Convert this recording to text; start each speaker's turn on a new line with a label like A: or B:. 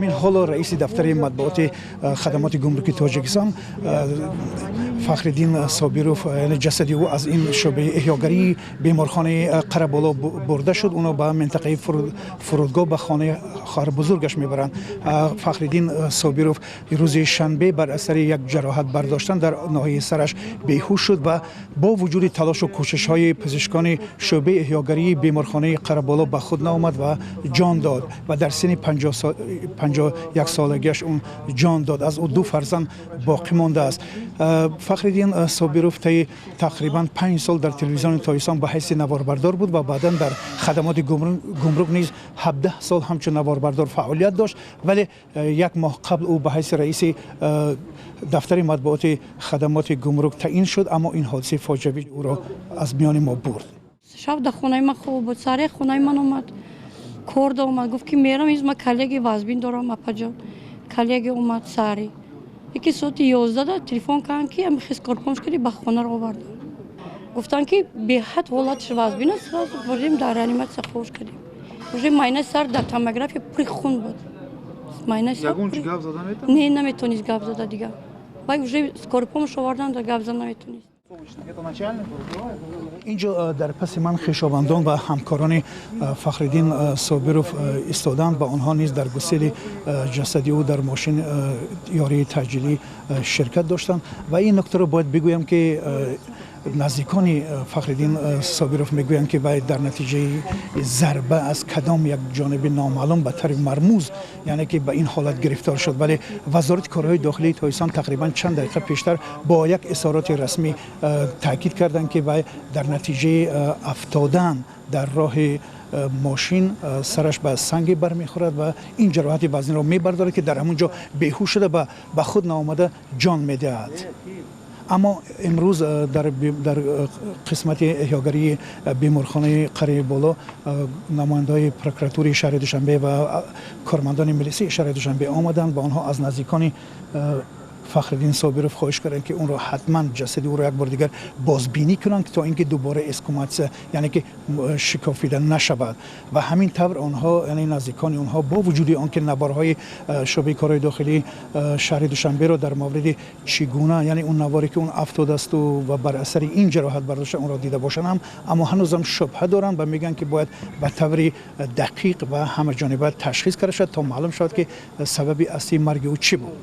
A: Ҳамин ҳоло раиси дафтари матбуоти хадамоти гумруки Тоҷикистон, Фахриддин Собиров, яъне ҷасади ӯ аз ин шӯъбаи эҳёгарии беморхонаи Қараболо бурда шуд. Ӯно ба минтақаи фурудгоҳ, ба хонаи хоҳар бузургаш мебаранд. Фахриддин Собиров рӯзи шанбе бар асари як ҷароҳат бардоштан дар ноҳияи сараш беҳуш шуд ва бо вуҷуди талошу кӯшишҳои пизишкони шӯъбаи эҳёгарии беморхонаи Қараболо ба худ наомад ва ҷон дод ва дар синни 51 солагиаш ӯ ҷон дод. Аз ӯ ду фарзанд боқӣ мондааст. Фахриддин Собиров таи тақрибан 5 сол дар телевизиони Тоҷикистон ба ҳайси наворбардор буд ва баъдан дар хадамоти гумрук низ 17 сол ҳамчун наворбардор фаъолият дошт. Вале як моҳ қабл ӯ ба ҳайси раиси дафтари матбуоти хадамоти гумрук таъин шуд, аммо ин ҳодисаи фоҷиавӣ ӯро аз миёни мо бурд.
B: Шаб дар хонаи ман хоб буд. Саре хонаи ман омад, корда омад, гуфт, ки мерам, из ма коллеги вазбин дорам, апаҷон. Коллеги омад саҳари яки соати 11-да телефон кардам, ки ами скорая помощь кади ба хонаро овардам. Гуфтанд, ки беҳад ҳолаташ вазбин аст. Сразу бурдем, дар реаниматсия хош кардем. Уже майнаи сар дар томография пури хун буд, майнаи сар. Не, наметонист гап зада дигар. Вай уже скорая помощь овардан, да гап зада наметонист.
A: Инҷо дар паси ман хешовандон ва ҳамкорони Фахриддин Собиров истоданд ва онҳо низ дар гусели ҷасади ӯ дар мошин ёрии таъҷилӣ ширкат доштанд. Ва ин нуктаро бояд бигӯям, ки наздикони Фахриддин Собиров мегӯянд, ки вай дар натиҷаи зарба аз кадом як ҷониби номаълум ба таври мармуз, яъне ки ба ин ҳолат гирифтор шуд. Вале Вазорати корҳои дохилии Тоҷикистон тақрибан чанд дақиқа пештар бо як изҳороти расмӣ таъкид карданд, ки вай дар натиҷаи афтодан дар роҳи мошин сараш ба санге бармехӯрад ва ин ҷароҳати вазнинро мебардорад, ки дар ҳамон ҷо беҳуш шуда ва ба худ наомада ҷон медиҳад. Аммо имрӯз дар қисмати эҳёгарии беморхонаи Қарияи Боло намояндаҳои прокуратураи шаҳри Душанбе ва кормандони милисии шаҳри Душанбе омаданд ва онҳо аз наздикони Фахриддин Собиров хоҳиш карданд, ки онро ҳатман, ҷасади ӯро як бор дигар бозбинӣ кунанд, то ин ки дубора эксгуматсия, яъне ки шикофида нашавад. Ва ҳамин тавр онҳо, яъне наздикони онҳо, бо вуҷуди он ки наворҳои шӯъбаи корҳои дохилии шаҳри Душанберо дар мавриди чӣ гуна, яъне он наворе ки он афтодаасту ва бар асари ин ҷароҳат бардошта, онро дида бошанд ҳам, аммо ҳанӯзам шубҳа доранд ва мегӯянд, ки бояд ба таври дақиқ ва ҳамаҷониба ташхис карда шавад, то маълум шавад, ки сабаби аслии марги ӯ чӣ буд.